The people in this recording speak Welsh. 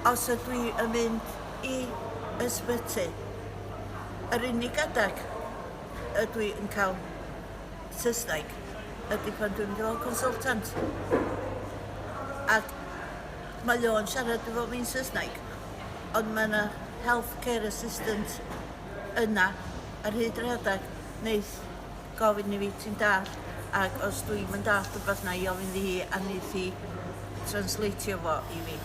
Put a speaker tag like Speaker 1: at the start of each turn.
Speaker 1: Os ydw i yn mynd i ysbyty, yr unig adag ydw i yn cael Saesneg ydy pan dwi'n mynd i weld consultant. Ac mae o'n siarad efo fi'n Saesneg, ond mae yna healthcare assistant yna ar hyd yr adag neith gofyn i fi ti'n dallt ac os dwi'm yn dallt rwbath na i ofyn iddi hi a neith hi translatio fo i fi.